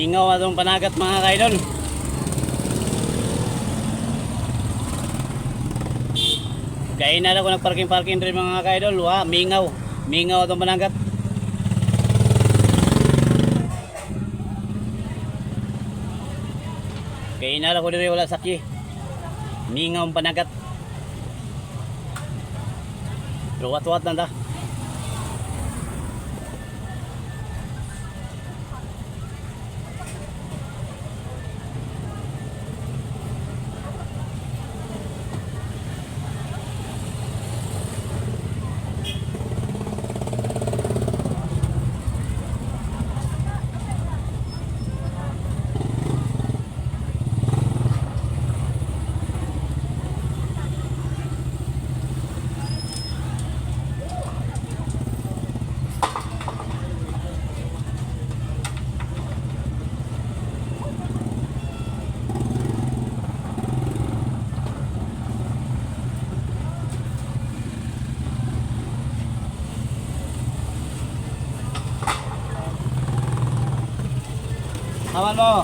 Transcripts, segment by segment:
Mingaw atong panagat, mga kaidol. Kaya na ako nagparking-parking rin, mga kaidol. Wa, mingaw. Mingaw atong panagat. Kaya na ako diri wala sakyi. Mingaw ang panagat. Pero wat-wat na ta. Haman mo.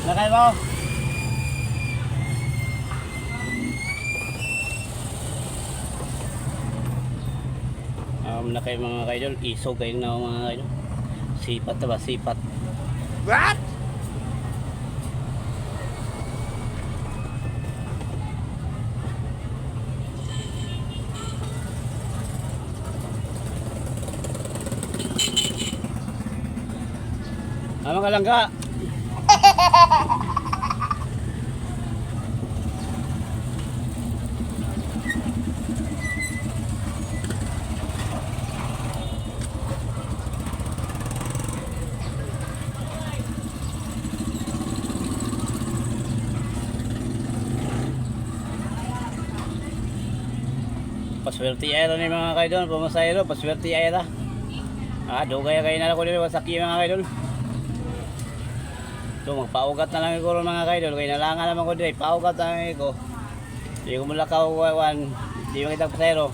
Nakay mo. Nakay, mga kaidol, isog kayo na, mga kaidol. Sipat na ba? Sipat. What? Ah, mga langga. Paswerte era ni mga kaidol, pumasayro, paswerte era. Ah, dugay kayo na ako dito sa mga kaidol. So magpaugat na lang ko ron, mga kaidol, kay nalangan naman ko dire, paugat na lang ko. Di ko mulakaw wan, di makita pasayro.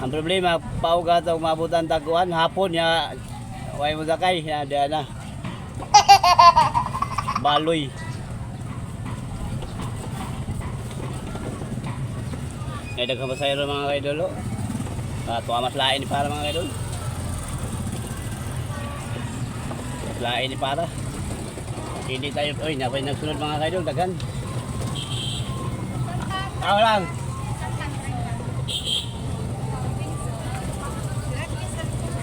Ang problema, paugat og mabutan taguan hapon ya way mo sakay ya di na. Baloy. Ngay daghang pasayro, mga kaidol, oh. Ah, tuwa mas lain ni para, mga kaidol. Mas lain ni para. Hindi tayo, oy, napay nagsunod, mga kaidol, daghan. Tao lang.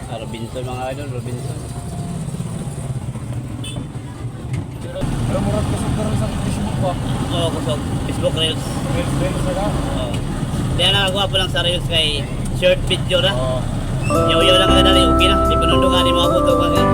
Ah, Robinson, mga kaidol, Robinson. Pero murag kusog karon sa Facebook ba? Oo, kusog. Facebook Reels. Reels reels na ka? Oo. Di na nakakuha po lang sa Reels kay short video na. Oo. Yaw-yaw lang ka dali, okay na. Di panundukan, di mo abot og